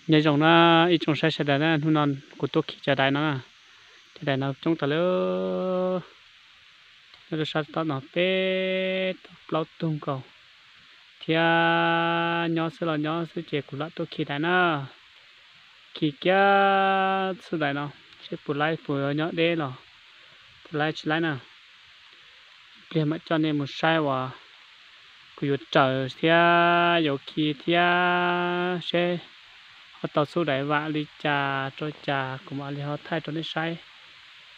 Nyob zoo na ib tsoom saib sawv daws na, hnub no kuv tuaj khi cov daiv no na. Cov daiv no coob tas li. Nyob rau sab tom no peb plaub tug nkaus thiab. Nyob xwb los nyob xwb ces kuv lam tuaj khi daiv na. Khi kiag xub daiv no seb puas laib, puas nyob deb los puas laib tsis laib na. Pliag mam coj nej mus saib uas kuv yuav raws thiab yuav khi thiab seb ho tau xub daiv vam li cas rau cas kuv mam li ho thaij rau nej saib.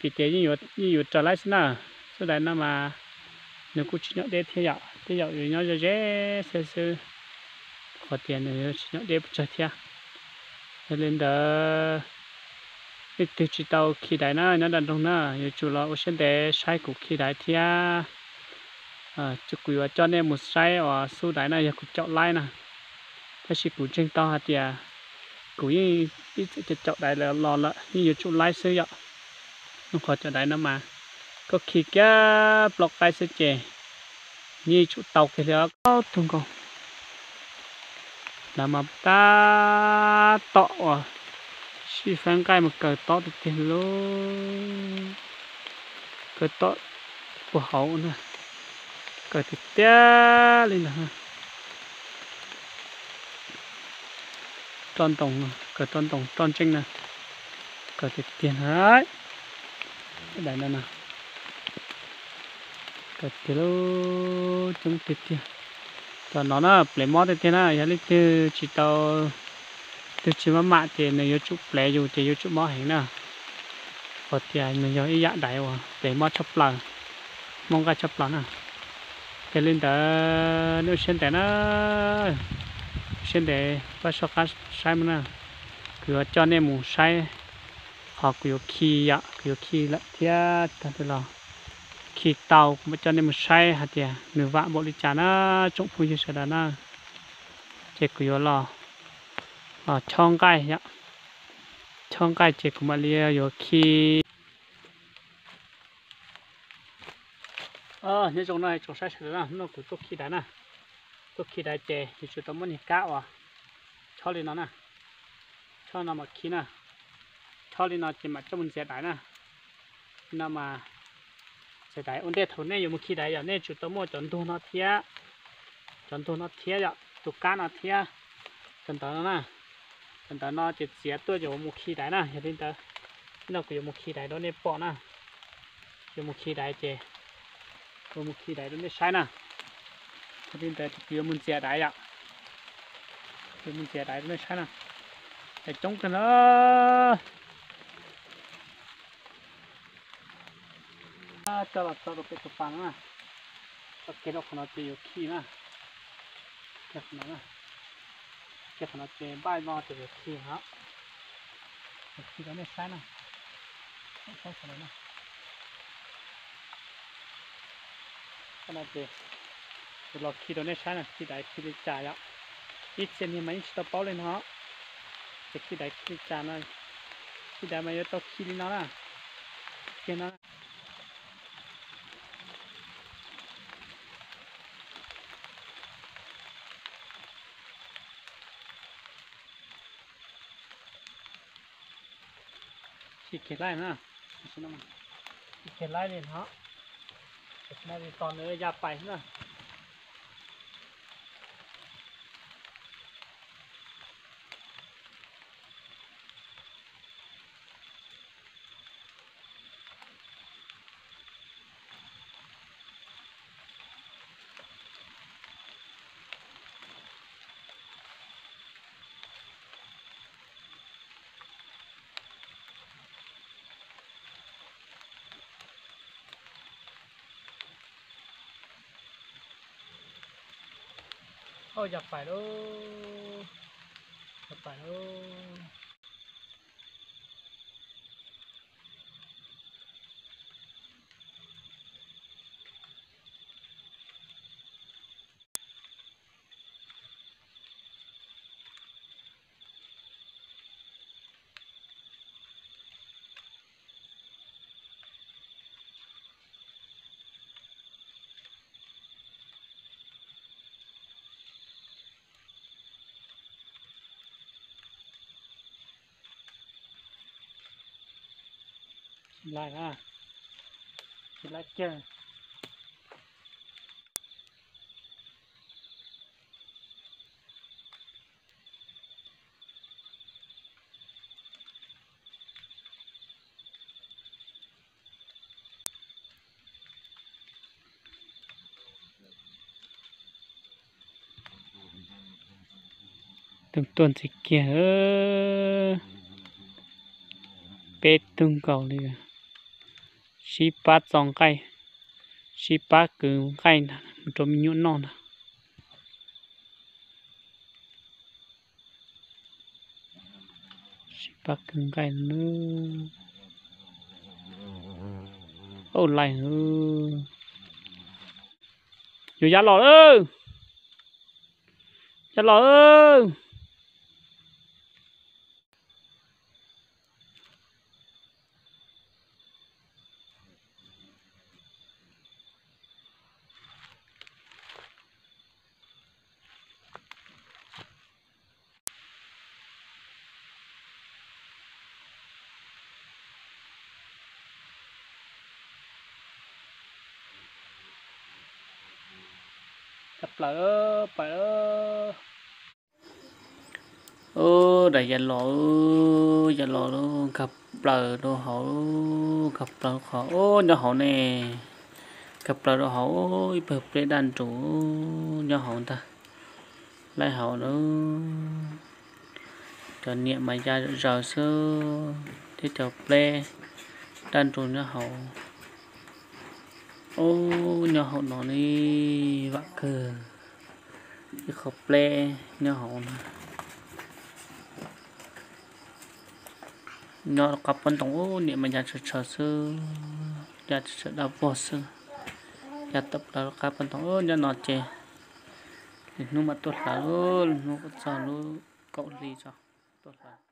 Vim tias yeej yuav raws laib xwb na. Xub daiv no mas nws kuj tsis nyob deb thiab yom, tej zaum yuav nyob ze ze xwb xwb, qhov tias nws tsis nyob deb pes tsawg thiab. Yog li ntawd, leej twg tsis tau khi daiv na nyob nram nroog na, yuav tsum los ua siab ntev saib kuv khi daiv thiab. Kuv yuav coj nej mus saib uas xub daiv na yog kuv caum laib na. Tab sis kuv ntseeg tau hais tias kuv yeej ib txwm caum caum daiv los lawm, yeej yuav tsum laib xwb yom. Rau qhov cov daiv no mas koj khi kiag plaub qaib xwb ces yeej tsum tau kiag li ob tug nkaus. Lawv mas tab tom uas sij faib nqaij mas kaws tob tiag tiag li lauj. Kaws tob puag hauv na, kaws tiag tiag li ntawd. Roj ntoo, kaws roj ntoo roj ntseej na, kaws tiag tiag na. Daiv no na, kaws tiag lauj, coob tiag tiag. Cov no na plev mob tiag tiag na, yog leej twg tsis tau, twg tsis maj mam ces nws yuav tsum plev yus ces yuav tsum mob heev na. Qhov tias nws yog ib yam daiv uas plev mob tshaj plaws, mob nqaij tshaj plaws na. Yog li ntawd nej ua siab ntev na, ua siab ntev pab soj qab saib mus na. Kuv yuav coj nej mus saib qhov kuv yuav khi yom, kuv yuav khi lawm thiab tag twg los khi tau kuv mam coj nej mus saib hais tias nws vam npaum li cas na, tsoom phooj ywg sawv daws na. Ces kuv yuav los, los chob nqaij yom, chob nqaij ces kuv mam li yuav khi. Nyob zoo no tsoom saib sawv daws na, hnub no kuv tuaj khi daiv na. Tuaj khi daiv ces yuav tsum tau muab niag kab uas chob li no na, chob no mam khi na. Chob li no ces mam coj mus ntxias daiv na. Li no mas ntxias daiv ua ntej thaum nej yuav mus khi daiv yom, nej tsum tau muaj cov ntuag no thiab, cov ntuag no thiab yom, tus kab no thiab, cov ntawv no na. Cov ntawv no ces txiav tuaj yuav mus khi daiv na. Yog li ntawd, hnub no kuv yuav mus khi daiv rau nej pom na, yuav mus khi daiv ces, yuav mus khi daiv rau nej saib na. Yog li ntawd kuv yuav mus ntxias daiv yom, yuav mus ntxias daiv rau nej saib na. Daiv coob kawg na. Coj los tso rau pem tus pas no na, tso kiag rau qhov no ces yuav khi na, kiag qhov no na, kiag qhov no ces npaj no ces yuav khi no, yuav khi rau nej saib na, saib sawv daws na. Qhov no ces kuv los khi rau nej saib na, khi daiv khi li cas yom. Ib txhia niag mas yeej tsis tau paub li no, ces khi daiv khi li cas no, khi daiv mas yuav tau khi li no na, kiag no. Khi kiag laij na, khi kiag laij li no, tam sim no ces tos nws ya pais xwb na. Au, ya pais lauj, ya pais lauj. Lais na, tsis lais kiag. Tus tuaj ntxiv kiag, peb tug nkaus li. Sib pab txo nqaij, sib pab kwv nqaij ntag mus rau me nyuam noj ntag. Sib pab kwv nqaij. Ub, lais, yuav ya los lawm, ya los lawm. Cov plaws, plaws. Ub, dais ya los, ya los lawm, nkag plaws rau hauv, nkag plaws qhov, ub, nyob hauv ne, nkag plaws rau hauv, ib pawg pleb daj nrug nyob hauv ntag, laij hauv na. Cov niam mas ya zom zaws xwb thiab cov pleb daj nrug nyob hauv. Ub, nyob hauv no ne, vam kawg, ib qho pleb nyob hauv na. Nyob rau qab pob ntoo ub, niam mas ya tsawv tsawv xwb, ya tsawv tsawv daj vog xwb. Ya tawm plaws rau qab pob ntoo ub, nyob no ces lwm hnub mam tuaj hlawv, lwm hnub kuj txog lub kaum hli tso tuaj hlawv.